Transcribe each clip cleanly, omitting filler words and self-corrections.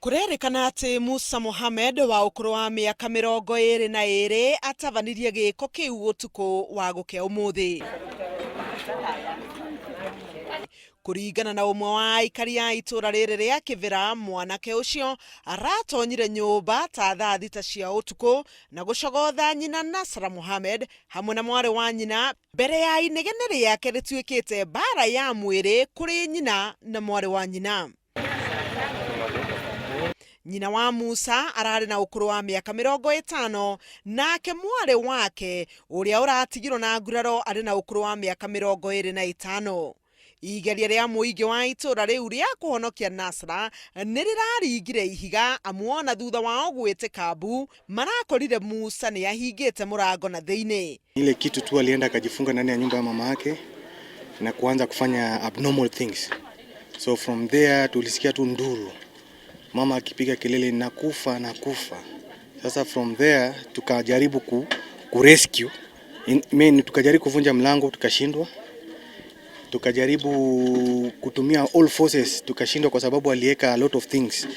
Kũrerĩkana atĩ Musa Mohamed wa ũkũrũ wa mĩaka 22 atabanirie gĩko kĩu ũtukũ wa gũkĩa ũmũthĩ. Kũringana na ũmwe wa aikari a itũra rĩrĩ rĩa Kĩbĩra, mwanake ũcio aratonyire nyũmba ta thaa 6 cia ũtukũ na gũcogotha nyina Nasra Mohamed hamwe na mwarĩ wa nyina mbere ya inegene rĩake rĩtuĩkĩte mbara ya mwĩrĩ kũrĩ nyina na mwarĩ wa nyina. Nyina wa Musa ararĩ na ũkũrũ wa mĩaka 50 nake mwarĩ wake ũrĩa ũratigirwo na nguraro arĩ na ũkũrũ wa mĩaka 25. Igeria rĩa mũingĩ wa itũra rĩu rĩa kũhonokia Nasra nĩ rĩraringire ihiga amu ona thutha wao gwĩtĩka mbu marakorire Musa nĩ ahingĩte mũrango na thĩinĩ. Ile kitu tu alienda akajifunga ndani ya nyumba ya mama yake na kuanza kufanya abnormal things. So from there tulisikia tu nduru, mama akipiga kelele nakufa nakufa. Sasa from there tukajaribu ku rescue In, mean, tukajaribu kuvunja mlango tukashindwa, tukajaribu kutumia all forces tukashindwa, kwa sababu aliweka a lot of things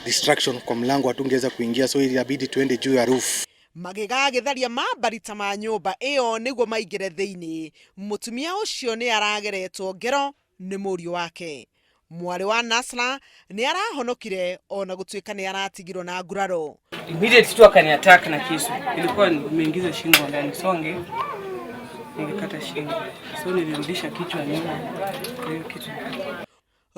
distraction kwa mlango, hatungeweza kuingia, so ilibidi tuende juu ya roof. Magĩgagĩtharia mambarita ma nyũmba ĩyo nĩguo maingĩre thĩinĩ. Mũtumia ũcio nĩ arageretwo ngero nĩ mũriũ wake. Mwarĩ wa Nasra nĩ arahonokire ona gũtuĩka nĩ aratigirwo na nguraro. Immediately tu akani attack na kisu. Ilikuwa nimeingiza shingo ndani, songe ningekata shingo, so nilirudisha kichwa nyuma kwa hiyo kitu.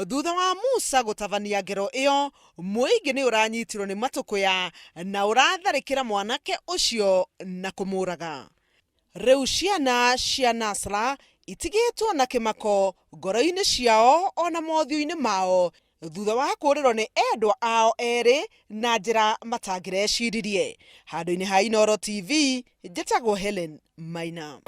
Thutha wa Musa gũtabania ngero ĩyo, mũingĩ nĩ ũranyitirwo nĩ matũkũya na ũratharĩkĩra mwanake ũcio na kũmũraga. Rĩu ciana cia Nasra itigĩtwo na kĩmako ngoro-inĩ ciao ona mothiũ-inĩ mao thutha wa kũrĩrwo nĩ endwa ao erĩ na njĩra matangĩreciririe. Handũ-inĩ ha Inooro TV, njĩtagwo Helen Maina.